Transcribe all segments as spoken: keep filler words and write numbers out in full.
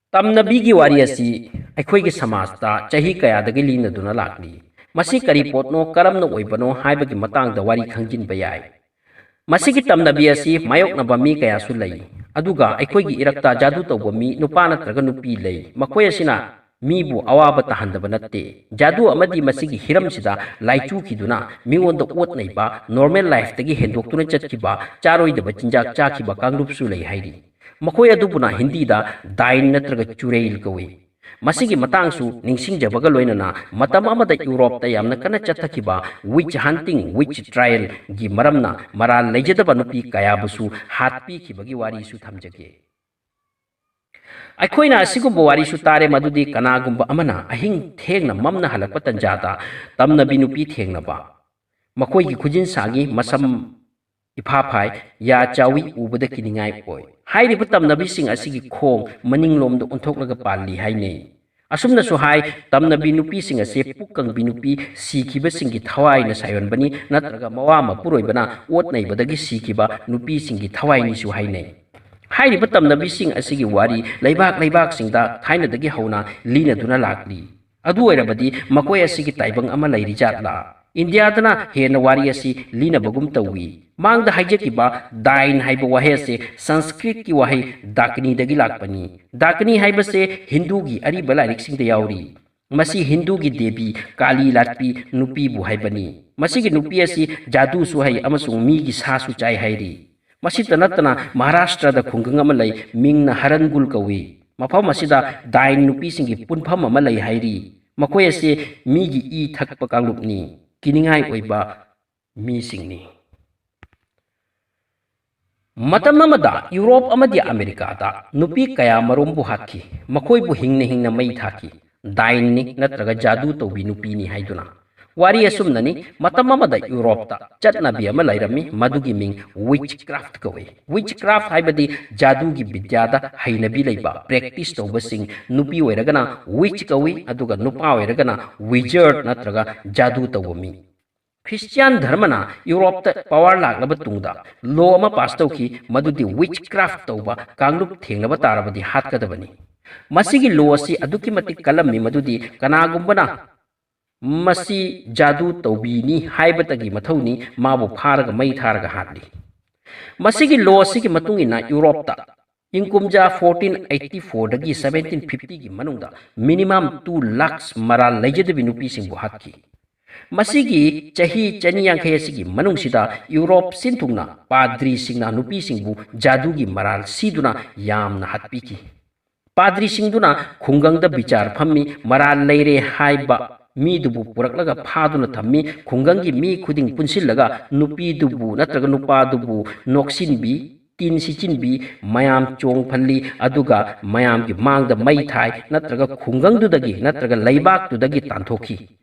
ꯇꯝꯅꯕꯤꯒꯤ ꯋꯥꯔꯤ ꯑꯁꯤ ꯑꯩꯈꯣꯏꯒꯤ ꯁꯃꯥꯖꯇ ꯆꯍꯤ ꯀꯌꯥꯗꯒꯤ ꯂꯤꯅꯗꯨꯅ ꯂꯥꯛꯂꯤ꯫ ꯃꯁꯤ ꯀꯔꯤ ꯄꯣꯠꯅꯣ, ꯀꯔꯝꯅ ꯑꯣꯏꯕꯅꯣ ꯍꯥꯏꯕꯒꯤ ꯃꯇꯥꯡꯗ ꯋꯥꯔꯤ ꯈꯪꯖꯤꯟꯕ ꯌꯥꯏ꯫ ꯃꯁꯤꯒꯤ ꯇꯝꯅꯕꯤ ꯑꯁꯤ ꯃꯥꯌꯣꯛꯅꯕ ꯃꯤ ꯀꯌꯥꯁꯨ ꯂꯩ꯫ ꯑꯗꯨꯒ ꯑꯩꯈꯣꯏꯒꯤ ꯏꯔꯛꯇ ꯖꯥꯗꯨ ꯇꯧꯕ ꯃꯤ ꯅꯨꯄꯥ ꯅꯠꯇ꯭ꯔꯒ ꯅꯨꯄꯤ ꯂꯩ꯫ ꯃꯈꯣꯏ ꯑꯁꯤꯅ ꯃꯤꯕꯨ ꯑꯋꯥꯕ ꯇꯥꯍꯟꯗꯕ ꯅꯠꯇꯦ꯫ ꯖꯥꯗꯨ ꯑꯃꯗꯤ ꯃꯁꯤꯒꯤ ꯍꯤꯔꯝꯁꯤꯗ ꯂꯥꯏꯆꯨꯈꯤꯗꯨꯅ ꯃꯤꯉꯣꯟꯗ ꯑꯣꯠ ꯅꯩꯕ, ꯅꯣꯔꯃꯦꯜ ꯂꯥꯏꯐꯇꯒꯤ ꯍꯦꯟꯗꯣꯛꯇꯨꯅ ꯆꯠꯈꯤꯕ, ꯆꯥꯔꯣꯏꯗꯕ ꯆꯤꯟꯖꯥꯛ ꯆꯥꯈꯤꯕ ꯀꯥꯡꯂꯨꯞꯁꯨ ꯂꯩ ꯍꯥꯏꯔꯤ꯫ ꯃꯈꯣꯏ ꯑꯗꯨꯕꯨꯅ ꯍꯤꯟꯗꯤꯗ ꯗꯥꯏꯟ ꯅꯠꯇ꯭ꯔꯒ ꯆꯨꯔꯦꯏꯜ ꯀꯧꯏ꯫ ꯃꯁꯤꯒꯤ ꯃꯇꯥꯡꯁꯨ ꯅꯤꯡꯁꯤꯡꯖꯕꯒ ꯂꯣꯏꯅꯅ ꯃꯇꯝ ꯑꯃꯗ ꯌꯨꯔꯣꯞꯇ ꯌꯥꯝꯅ ꯀꯟꯅ ꯆꯠꯊꯈꯤꯕ ꯋꯤꯆ ꯍꯟꯇꯤꯡ, ꯋꯤꯆ ꯇ꯭ꯔꯥꯏꯜꯒꯤ ꯃꯔꯝꯅ ꯃꯔꯥꯜ ꯂꯩꯖꯗꯕ ꯅꯨꯄꯤ ꯀꯌꯥꯕꯨꯁꯨ ꯍꯥꯠꯄꯤꯈꯤꯕꯒꯤ ꯋꯥꯔꯤꯁꯨ ꯊꯝꯖꯒꯦ꯫ ꯑꯩꯈꯣꯏꯅ ꯑꯁꯤꯒꯨꯝꯕ ꯋꯥꯔꯤꯁꯨ ꯇꯥꯔꯦ, ꯃꯗꯨꯗꯤ ꯀꯅꯥꯒꯨꯝꯕ ꯑꯃꯅ ꯑꯍꯤꯡ ꯊꯦꯡꯅ ꯃꯝꯅ ꯍꯜꯂꯛꯄ ꯇꯟꯖꯥꯗ ꯇꯝꯅꯕꯤ ꯅꯨꯄꯤ ꯊꯦꯡꯅꯕ꯫ ꯃꯈꯣꯏꯒꯤ ꯈꯨꯖꯤꯟ ꯁꯥꯡꯏ, ꯃꯁꯝ ꯏꯐꯥ ꯐꯥꯏ, ꯌꯥ ꯆꯥꯎꯏ, ꯎꯕꯗ ꯀꯤꯅꯤꯡꯉꯥꯏ ꯑꯣꯏ꯫ ꯍꯥꯏꯔꯤꯕ ꯇꯝꯅꯕꯤꯁꯤꯡ ꯑꯁꯤꯒꯤ ꯈꯣꯡ ꯃꯅꯤꯡꯂꯣꯝꯗ ꯑꯣꯟꯊꯣꯛꯂꯒ ꯄꯥꯜꯂꯤ ꯍꯥꯏꯅꯩ꯫ ꯑꯁꯨꯝꯅꯁꯨ ꯍꯥꯏ, ꯇꯝꯅꯕꯤ ꯅꯨꯄꯤꯁꯤꯡ ꯑꯁꯤ ꯄꯨꯛ ꯀꯪꯕꯤ ꯅꯨꯄꯤ ꯁꯤꯈꯤꯕꯁꯤꯡꯒꯤ ꯊꯋꯥꯏꯅ ꯁꯥꯏꯌꯣꯟꯕꯅꯤ, ꯅꯠꯇ꯭ꯔꯒ ꯃꯋꯥ ꯃꯄꯨꯔꯣꯏꯕꯅ ꯑꯣꯠ ꯅꯩꯕꯗꯒꯤ ꯁꯤꯈꯤꯕ ꯅꯨꯄꯤꯁꯤꯡꯒꯤ ꯊꯋꯥꯏꯅꯤꯁꯨ ꯍꯥꯏꯅꯩ꯫ ꯍꯥꯏꯔꯤꯕ ꯇꯝꯅꯕꯤꯁꯤꯡ ꯑꯁꯤꯒꯤ ꯋꯥꯔꯤ ꯂꯩꯕꯥꯛ ꯂꯩꯕꯥꯛꯁꯤꯡꯗ ꯊꯥꯏꯅꯗꯒꯤ ꯍꯧꯅ ꯂꯤꯅꯗꯨꯅ ꯂꯥꯛꯂꯤ꯫ ꯑꯗꯨ ꯑꯣꯏꯔꯕꯗꯤ ꯃꯈꯣꯏ ꯑꯁꯤꯒꯤ ꯇꯥꯏꯕꯪ ꯑꯃ ꯂꯩꯔꯤꯖꯥꯠꯂꯥ? ꯏꯟꯗꯤꯌꯥꯗꯅ ꯍꯦꯟꯅ ꯋꯥꯔꯤ ꯑꯁꯤ ꯂꯤꯅꯕꯒꯨꯝ ꯇꯧꯏ꯫ ꯃꯥꯡꯗ ꯍꯥꯏꯖꯈꯤꯕ ꯗꯥꯏꯟ ꯍꯥꯏꯕ ꯋꯥꯍꯩ ꯑꯁꯤ ꯁꯪꯁꯀ꯭ꯔꯤꯠꯀꯤ ꯋꯥꯍꯩ ꯗꯥꯀꯤꯅꯤꯗꯒꯤ ꯂꯥꯛꯄꯅꯤ꯫ ꯗꯥꯀꯤꯅꯤ ꯍꯥꯏꯕꯁꯦ ꯍꯤꯟꯗꯨꯒꯤ ꯑꯔꯤꯕ ꯂꯥꯏꯔꯤꯛꯁꯤꯡꯗ ꯌꯥꯎꯔꯤ꯫ ꯃꯁꯤ ꯍꯤꯟꯗꯨꯒꯤ ꯗꯦꯕꯤ ꯀꯥꯂꯤ ꯂꯥꯠꯄꯤ ꯅꯨꯄꯤꯕꯨ ꯍꯥꯏꯕꯅꯤ꯫ ꯃꯁꯤꯒꯤ ꯅꯨꯄꯤ ꯑꯁꯤ ꯖꯥꯗꯨꯁꯨ ꯍꯩ ꯑꯃꯁꯨꯡ ꯃꯤꯒꯤ ꯁꯥꯁꯨ ꯆꯥꯏ ꯍꯥꯏꯔꯤ꯫ ꯃꯁꯤꯇ ꯅꯠꯇꯅ ꯃꯍꯥꯔꯥꯁꯇ꯭ꯔꯗ ꯈꯨꯡꯒꯪ ꯑꯃ ꯂꯩ, ꯃꯤꯡꯅ ꯍꯔꯟꯒꯨꯜ ꯀꯧꯏ꯫ ꯃꯐꯝ ꯑꯁꯤꯗ ꯗꯥꯏꯟ ꯅꯨꯄꯤꯁꯤꯡꯒꯤ ꯄꯨꯟꯐꯝ ꯑꯃ ꯂꯩ ꯍꯥꯏꯔꯤ꯫ ꯃꯈꯣꯏ ꯑꯁꯤ ꯃꯤꯒꯤ ꯏ ꯊꯛꯄ ꯀꯥꯡꯂꯨꯞꯅꯤ꯫ ꯀꯤꯅꯤꯡꯉꯥꯏ ꯑꯣꯏꯕ ꯃꯤꯁꯤꯡꯅꯤ꯫ ꯃꯇꯝ ꯑꯃꯗ ꯌꯨꯔꯣꯞ ꯑꯃꯗꯤ ꯑꯃꯦꯔꯤꯀꯥꯗ ꯅꯨꯄꯤ ꯀꯌꯥ ꯃꯔꯨꯝꯕꯨ ꯍꯥꯠꯈꯤ, ꯃꯈꯣꯏꯕꯨ ꯍꯤꯡꯅ ꯍꯤꯡꯅ ꯃꯩ ꯊꯥꯈꯤ꯫ ꯗꯥꯏꯟꯅꯤ ꯅꯠꯇ꯭ꯔꯒ ꯖꯥꯗꯨ ꯇꯧꯕꯤ ꯅꯨꯄꯤꯅꯤ ꯍꯥꯏꯗꯨꯅ꯫ ꯋꯥꯔꯤ ꯑꯁꯨꯝꯅꯅꯤ, ꯃꯇꯝ ꯑꯃꯗ ꯌꯨꯔꯣꯞꯇ ꯆꯠꯅꯕꯤ ꯑꯃ ꯂꯩꯔꯝꯃꯤ, ꯃꯗꯨꯒꯤ ꯃꯤꯡ ꯋꯤꯆ ꯀ꯭ꯔꯥꯐ ꯀꯧꯏ꯫ ꯋꯤꯆ ꯀ꯭ꯔꯥꯐ ꯍꯥꯏꯕꯗꯤ ꯖꯥꯗꯨꯒꯤ ꯕꯤꯗ꯭ꯌꯥꯗ ꯍꯩꯅꯕꯤ ꯂꯩꯕ, ꯄ꯭ꯔꯦꯛꯇꯤꯁ ꯇꯧꯕꯁꯤꯡ꯫ ꯅꯨꯄꯤ ꯑꯣꯏꯔꯒꯅ ꯋꯤꯆ ꯀꯧꯏ, ꯑꯗꯨꯒ ꯅꯨꯄꯥ ꯑꯣꯏꯔꯒꯅ ꯋꯤꯖꯔꯗ ꯅꯠꯇ꯭ꯔꯒ ꯖꯥꯗꯨ ꯇꯧꯕ ꯃꯤ꯫ ꯈ꯭ꯔꯤꯁꯇꯤꯌꯥꯟ ꯙꯔꯃꯅ ꯌꯨꯔꯣꯞꯇ ꯄꯋꯥꯔ ꯂꯥꯛꯂꯕ ꯇꯨꯡꯗ ꯂꯣ ꯑꯃ ꯄꯥꯁ ꯇꯧꯈꯤ, ꯃꯗꯨꯗꯤ ꯋꯤꯆ ꯀ꯭ꯔꯥꯐ ꯇꯧꯕ ꯀꯥꯡꯂꯨꯞ ꯊꯦꯡꯅꯕ ꯇꯥꯔꯕꯗꯤ ꯍꯥꯠꯀꯗꯕꯅꯤ꯫ ꯃꯁꯤꯒꯤ ꯂꯣ ꯑꯁꯤ ꯑꯗꯨꯛꯀꯤ ꯃꯇꯤꯛ ꯀꯜꯂꯝꯃꯤ ꯃꯗꯨꯗꯤ ꯀꯅꯥꯒꯨꯝꯕꯅ ꯃꯁꯤ ꯖꯥꯗꯨ ꯇꯧꯕꯤꯅꯤ ꯍꯥꯏꯕꯇꯒꯤ ꯃꯊꯧꯅꯤ ꯃꯥꯕꯨ ꯐꯥꯔꯒ ꯃꯩ ꯊꯥꯔꯒ ꯍꯥꯠꯂꯤ꯫ ꯃꯁꯤꯒꯤ ꯂꯣ ꯑꯁꯤꯒꯤ ꯃꯇꯨꯡ ꯏꯟꯅ ꯌꯨꯔꯣꯞꯇ ꯏꯪ ꯀꯨꯝꯖꯥ fourteen eighty fourꯗꯒꯤ seventeen fiftyꯒꯤ ꯃꯅꯨꯡꯗ minimum two lakhs ꯃꯔꯥꯜ ꯂꯩꯖꯗꯕꯤ ꯅꯨꯄꯤꯁꯤꯡꯕꯨ ꯍꯥꯠꯈꯤ꯫ ꯃꯁꯤꯒꯤ ꯆꯍꯤ ꯆꯅꯤ ꯌꯥꯡꯈꯩ ꯑꯁꯤꯒꯤ ꯃꯅꯨꯡꯁꯤꯗ ꯌꯨꯔꯣꯞ ꯁꯤꯟꯊꯨꯡꯅ ꯄꯥꯗ꯭ꯔꯤꯁꯤꯡꯅ ꯅꯨꯄꯤꯁꯤꯡꯕꯨ ꯖꯥꯗꯨꯒꯤ ꯃꯔꯥꯜ ꯁꯤꯗꯨꯅ ꯌꯥꯝꯅ ꯍꯥꯠꯄꯤꯈꯤ꯫ ꯄꯥꯗ꯭ꯔꯤꯁꯤꯡꯗꯨꯅ ꯈꯨꯡꯒꯪꯗ ꯕꯤꯆꯥꯔ ꯐꯝꯃꯤ, ꯃꯔꯥꯜ ꯂꯩꯔꯦ ꯍꯥꯏꯕ ꯃꯤꯗꯨꯕꯨ ꯄꯨꯔꯛꯂꯒ ꯐꯥꯗꯨꯅ ꯊꯝꯃꯤ, ꯈꯨꯡꯒꯪꯒꯤ ꯃꯤ ꯈꯨꯗꯤꯡ ꯄꯨꯟꯁꯤꯜꯂꯒ ꯅꯨꯄꯤꯗꯨꯕꯨ ꯅꯠꯇ꯭ꯔꯒ ꯅꯨꯄꯥꯗꯨꯕꯨ ꯅꯣꯛꯁꯤꯟꯕꯤ, ꯇꯤꯟ ꯁꯤꯠꯆꯤꯟꯕꯤ, ꯃꯌꯥꯝ ꯆꯣꯡꯐꯜꯂꯤ, ꯑꯗꯨꯒ ꯃꯌꯥꯝꯒꯤ ꯃꯥꯡꯗ ꯃꯩ ꯊꯥꯏ, ꯅꯠꯇ꯭ꯔꯒ ꯈꯨꯡꯒꯪꯗꯨꯗꯒꯤ ꯅꯠꯇ꯭ꯔꯒ ꯂꯩꯕꯥꯛꯇꯨꯗꯒꯤ ꯇꯥꯟꯊꯣꯛꯈꯤ꯫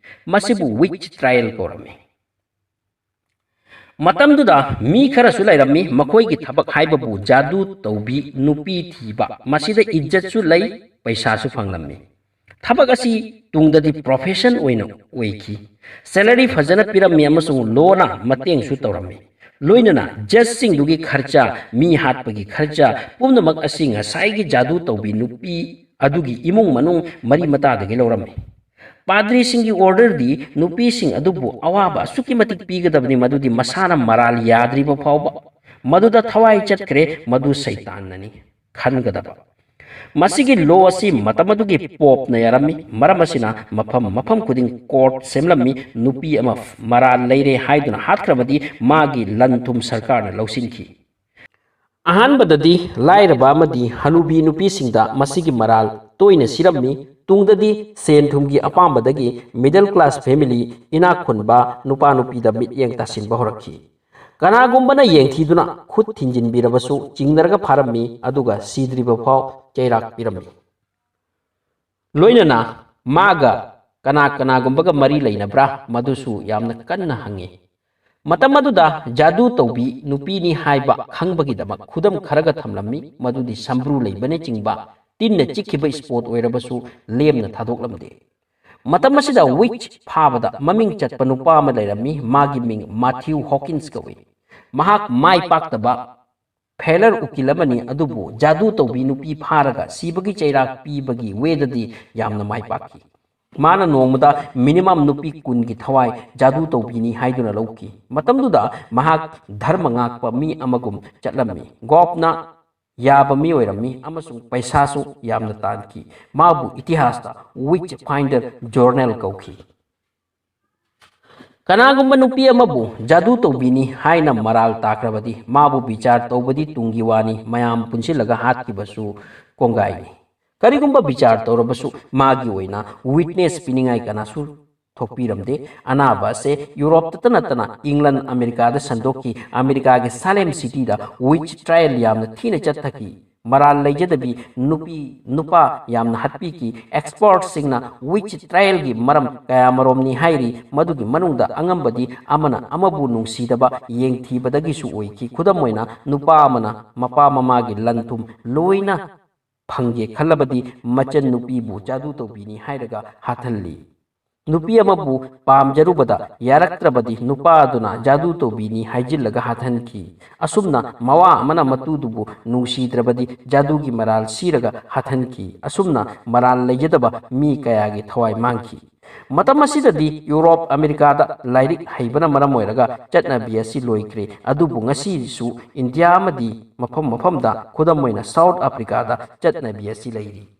ꯃꯁꯤꯕꯨ witch trial ꯀꯧꯔꯝꯃꯤ꯫ ꯃꯇꯝꯗꯨꯗ ꯃꯤ ꯈꯔꯁꯨ ꯂꯩꯔꯝꯃꯤ, ꯃꯈꯣꯏꯒꯤ ꯊꯕꯛ ꯍꯥꯏꯕꯕꯨ ꯖꯥꯗꯨ ꯇꯧꯕꯤ, ꯅꯨꯄꯤ ꯊꯤꯕ, ꯃꯁꯤꯗ ꯏꯖꯠꯁꯨ ꯂꯩ, ꯄꯩꯁꯥꯁꯨ ꯐꯪꯂꯝꯃꯤ꯫ ꯊꯕꯛ ꯑꯁꯤ ꯇꯨꯡꯗꯗꯤ profession ꯑꯣꯏꯅ ꯑꯣꯏꯈꯤ꯫ Salary ꯐꯖꯅ ꯄꯤꯔꯝꯃꯤ ꯑꯃꯁꯨꯡ ꯂꯣꯅ ꯃꯇꯦꯡꯁꯨ ꯇꯧꯔꯝꯃꯤ꯫ ꯂꯣꯏꯅꯅ judgeꯁꯤꯡꯗꯨꯒꯤ ꯈꯔꯆ, ꯃꯤ ꯍꯥꯠꯄꯒꯤ ꯈꯔꯆ, ꯄꯨꯝꯅꯃꯛ ꯑꯁꯤ ꯉꯁꯥꯏꯒꯤ ꯖꯥꯗꯨ ꯇꯧꯕꯤ ꯅꯨꯄꯤ ꯑꯗꯨꯒꯤ ꯏꯃꯨꯡ ꯃꯅꯨꯡ ꯃꯔꯤ ꯃꯇꯥꯗꯒꯤ ꯂꯧꯔꯝꯃꯤ꯫ ꯄꯥꯗ꯭ꯔꯤꯁꯤꯡꯒꯤ orderꯗꯤ ꯅꯨꯄꯤꯁꯤꯡ ꯑꯗꯨꯕꯨ ꯑꯋꯥꯕ ꯑꯁꯨꯛꯀꯤ ꯃꯇꯤꯛ ꯄꯤꯒꯗꯕꯅꯤ, ꯃꯗꯨꯗꯤ ꯃꯁꯥꯅ ꯃꯔꯥꯜ ꯌꯥꯗ꯭ꯔꯤꯕ ꯐꯥꯎꯕ꯫ ꯃꯗꯨꯗ ꯊꯋꯥꯏ ꯆꯠꯈ꯭ꯔꯦ, ꯃꯗꯨ ꯁꯩꯇꯥꯟꯅꯅꯤ ꯈꯟꯒꯗꯕ꯫ ꯃꯁꯤꯒꯤ ꯂꯣ ꯑꯁꯤ ꯃꯇꯝ ꯑꯗꯨꯒꯤ ꯄꯣꯞꯅ ꯌꯥꯔꯝꯃꯤ꯫ ꯃꯔꯝ ꯑꯁꯤꯅ ꯃꯐꯝ ꯃꯐꯝ ꯈꯨꯗꯤꯡ court ꯁꯦꯝꯂꯝꯃꯤ꯫ ꯅꯨꯄꯤ ꯑꯃ ꯃꯔꯥꯜ ꯂꯩꯔꯦ ꯍꯥꯏꯗꯨꯅ ꯍꯥꯠꯈ꯭ꯔꯕꯗꯤ ꯃꯥꯒꯤ ꯂꯟ ꯊꯨꯝ ꯁꯔꯀꯥꯔꯅ ꯂꯧꯁꯤꯟꯈꯤ꯫ ꯑꯍꯥꯟꯕꯗꯗꯤ ꯂꯥꯏꯔꯕ ꯑꯃꯗꯤ ꯍꯅꯨꯕꯤ ꯅꯨꯄꯤꯁꯤꯡꯗ ꯃꯁꯤꯒꯤ ꯃꯔꯥꯜ ꯇꯣꯏꯅ ꯁꯤꯔꯝꯃꯤ꯫ ꯇꯨꯡꯗꯗꯤ ꯁꯦꯟ ꯊꯨꯝꯒꯤ ꯑꯄꯥꯝꯕꯗꯒꯤ middle class family, ꯏꯅꯥꯛ ꯈꯨꯟꯕ ꯅꯨꯄꯥ ꯅꯨꯄꯤꯗ ꯃꯤꯠꯌꯦꯡ ꯇꯥꯁꯤꯟꯕ ꯍꯧꯔꯛꯈꯤ꯫ ꯀꯅꯥꯒꯨꯝꯕꯅ ꯌꯦꯡꯊꯤꯗꯨꯅ ꯈꯨꯠ ꯊꯤꯟꯖꯤꯟꯕꯤꯔꯕꯁꯨ ꯆꯤꯡꯅꯔꯒ ꯐꯥꯔꯝꯃꯤ, ꯑꯗꯨꯒ ꯁꯤꯗ꯭ꯔꯤꯕ ꯐꯥꯎ ꯆꯩꯔꯥꯛ ꯄꯤꯔꯝꯃꯤ꯫ ꯂꯣꯏꯅꯅ ꯃꯥꯒ ꯀꯅꯥ ꯀꯅꯥꯒꯨꯝꯕꯒ ꯃꯔꯤ ꯂꯩꯅꯕ꯭ꯔꯥ, ꯃꯗꯨꯁꯨ ꯌꯥꯝꯅ ꯀꯟꯅ ꯍꯪꯉꯤ꯫ ꯃꯇꯝ ꯑꯗꯨꯗ ꯖꯥꯗꯨ ꯇꯧꯕꯤ ꯅꯨꯄꯤꯅꯤ ꯍꯥꯏꯕ ꯈꯪꯕꯒꯤꯗꯃꯛ ꯈꯨꯗꯝ ꯈꯔꯒ ꯊꯝꯂꯝꯃꯤ, ꯃꯗꯨꯗꯤ ꯁꯝꯕ꯭ꯔꯨ ꯂꯩꯕꯅꯆꯤꯡꯕ ꯇꯤꯟꯅ ꯆꯤꯛꯈꯤꯕ spot ꯑꯣꯏꯔꯕꯁꯨ ꯂꯦꯝꯅ ꯊꯥꯗꯣꯛꯂꯝꯗꯦ꯫ ꯃꯇꯝ ꯑꯁꯤꯗ witch ꯐꯥꯕꯗ ꯃꯃꯤꯡ ꯆꯠꯄ ꯅꯨꯄꯥ ꯑꯃ ꯂꯩꯔꯝꯃꯤ, ꯃꯥꯒꯤ ꯃꯤꯡ Matthew Hawkins ꯀꯧꯏ꯫ ꯃꯍꯥꯛ ꯃꯥꯏ ꯄꯥꯛꯇꯕ ꯐꯦꯂꯔ ꯎꯀꯤꯜ ꯑꯃꯅꯤ, ꯑꯗꯨꯕꯨ ꯖꯥꯗꯨ ꯇꯧꯕꯤ ꯅꯨꯄꯤ ꯐꯥꯔꯒ ꯁꯤꯕꯒꯤ ꯆꯩꯔꯥꯛ ꯄꯤꯕꯒꯤ ꯋꯦꯗꯗꯤ ꯌꯥꯝꯅ ꯃꯥꯏ ꯄꯥꯛꯈꯤ꯫ ꯃꯥꯅ ꯅꯣꯡꯃꯗ ꯃꯤꯅꯤꯃꯝ ꯅꯨꯄꯤ ꯀꯨꯟꯒꯤ ꯊꯋꯥꯏ ꯖꯥꯗꯨ ꯇꯧꯕꯤꯅꯤ ꯍꯥꯏꯗꯨꯅ ꯂꯧꯈꯤ꯫ ꯃꯇꯝꯗꯨꯗ ꯃꯍꯥꯛ ꯙꯔꯃ ꯉꯥꯛꯄ ꯃꯤ ꯑꯃꯒꯨꯝ ꯆꯠꯂꯝꯃꯤ꯫ ꯒꯣꯞꯅ ꯌꯥꯕ ꯃꯤ ꯑꯣꯏꯔꯝꯃꯤ ꯑꯃꯁꯨꯡ ꯄꯩꯁꯥꯁꯨ ꯌꯥꯝꯅ ꯇꯥꯟꯈꯤ꯫ ꯃꯥꯕꯨ ꯏꯇꯤꯍꯥꯁꯇ ꯋꯤꯆ ꯐꯥꯏꯟꯗꯔ ꯖꯣꯔꯅꯦꯜ ꯀꯧꯈꯤ꯫ ꯀꯅꯥꯒꯨꯝꯕ ꯅꯨꯄꯤ ꯑꯃꯕꯨ ꯖꯥꯗꯨ ꯇꯧꯕꯤꯅꯤ ꯍꯥꯏꯅ ꯃꯔꯥꯜ ꯇꯥꯈ꯭ꯔꯕꯗꯤ, ꯃꯥꯕꯨ ꯕꯤꯆꯥꯔ ꯇꯧꯕꯗꯤ ꯇꯨꯡꯒꯤ ꯋꯥꯅꯤ, ꯃꯌꯥꯝ ꯄꯨꯟꯁꯤꯜꯂꯒ ꯍꯥꯠꯈꯤꯕꯁꯨ ꯀꯣꯡꯒꯥꯏꯅꯤ꯫ ꯀꯔꯤꯒꯨꯝꯕ ꯕꯤꯆꯥꯔ ꯇꯧꯔꯕꯁꯨ, ꯃꯥꯒꯤ ꯑꯣꯏꯅ ꯋꯤꯠꯅꯦꯁ ꯄꯤꯅꯤꯡꯉꯥꯏ ꯀꯅꯥꯁꯨ ꯊꯣꯛꯄꯤꯔꯝꯗꯦ꯫ ꯑꯅꯥꯕ ꯑꯁꯦ ꯌꯨꯔꯣꯞꯇꯇ ꯅꯠꯇꯅ ꯏꯪꯂꯟ, ꯑꯃꯦꯔꯤꯀꯥꯗ ꯁꯟꯗꯣꯛꯈꯤ꯫ ꯑꯃꯦꯔꯤꯀꯥꯒꯤ ꯁꯥꯂꯦꯝ ꯁꯤꯇꯤꯗ ꯋꯤꯆ ꯇ꯭ꯔꯥꯌꯦꯜ ꯌꯥꯝꯅ ꯊꯤꯅ ꯆꯠꯊꯈꯤ꯫ ꯃꯔꯥꯜ ꯂꯩꯖꯗꯕꯤ ꯅꯨꯄꯤ, ꯅꯨꯄꯥ ꯌꯥꯝꯅ ꯍꯥꯠꯄꯤꯈꯤ꯫ ꯑꯦꯛꯁꯄꯔꯠꯁꯤꯡꯅ ꯋꯤꯆ ꯇ꯭ꯔꯥꯌꯦꯜꯒꯤ ꯃꯔꯝ ꯀꯌꯥꯃꯔꯣꯝꯅꯤ ꯍꯥꯏꯔꯤ, ꯃꯗꯨꯒꯤ ꯃꯅꯨꯡꯗ ꯑꯉꯝꯕꯗꯤ ꯑꯃꯅ ꯑꯃꯕꯨ ꯅꯨꯡꯁꯤꯗꯕ ꯌꯦꯡꯊꯤꯕꯗꯒꯤꯁꯨ ꯑꯣꯏꯈꯤ꯫ ꯈꯨꯗꯝ ꯑꯣꯏꯅ, ꯅꯨꯄꯥ ꯑꯃꯅ ꯃꯄꯥ ꯃꯃꯥꯒꯤ ꯂꯟ ꯊꯨꯝ ꯂꯣꯏꯅ ꯐꯪꯒꯦ ꯈꯜꯂꯕꯗꯤ, ꯃꯆꯟ ꯅꯨꯄꯤꯕꯨ ꯖꯥꯗꯨ ꯇꯧꯕꯤꯅꯤ ꯍꯥꯏꯔꯒ ꯍꯥꯠꯍꯜꯂꯤ꯫ ꯅꯨꯄꯤ ꯑꯃꯕꯨ ꯄꯥꯝꯖꯔꯨꯕꯗ ꯌꯥꯔꯛꯇ꯭ꯔꯕꯗꯤ, ꯅꯨꯄꯥ ꯑꯗꯨꯅ ꯖꯥꯗꯨ ꯇꯧꯕꯤꯅꯤ ꯍꯥꯏꯖꯤꯜꯂꯒ ꯍꯥꯠꯍꯟꯈꯤ꯫ ꯑꯁꯨꯝꯅ ꯃꯋꯥ ꯑꯃꯅ ꯃꯇꯨꯗꯨꯕꯨ ꯅꯨꯡꯁꯤꯗ꯭ꯔꯕꯗꯤ, ꯖꯥꯗꯨꯒꯤ ꯃꯔꯥꯜ ꯁꯤꯔꯒ ꯍꯥꯠꯍꯟꯈꯤ꯫ ꯑꯁꯨꯝꯅ ꯃꯔꯥꯜ ꯂꯩꯖꯗꯕ ꯃꯤ ꯀꯌꯥꯒꯤ ꯊꯋꯥꯏ ꯃꯥꯡꯈꯤ꯫ ꯃꯇꯝ ꯑꯁꯤꯗꯗꯤ ꯌꯨꯔꯣꯞ, ꯑꯃꯦꯔꯤꯀꯥꯗ ꯂꯥꯏꯔꯤꯛ ꯍꯩꯕꯅ ꯃꯔꯝ ꯑꯣꯏꯔꯒ ꯆꯠꯅꯕꯤ ꯑꯁꯤ ꯂꯣꯏꯈ꯭ꯔꯦ꯫ ꯑꯗꯨꯕꯨ ꯉꯁꯤꯁꯨ ꯏꯟꯗꯤꯌꯥ ꯑꯃꯗꯤ ꯃꯐꯝ ꯃꯐꯝꯗ, ꯈꯨꯗꯝ ꯑꯣꯏꯅ ꯁꯥꯎꯠ ꯑꯐ꯭ꯔꯤꯀꯥꯗ, ꯆꯠꯅꯕꯤ ꯑꯁꯤ ꯂꯩꯔꯤ꯫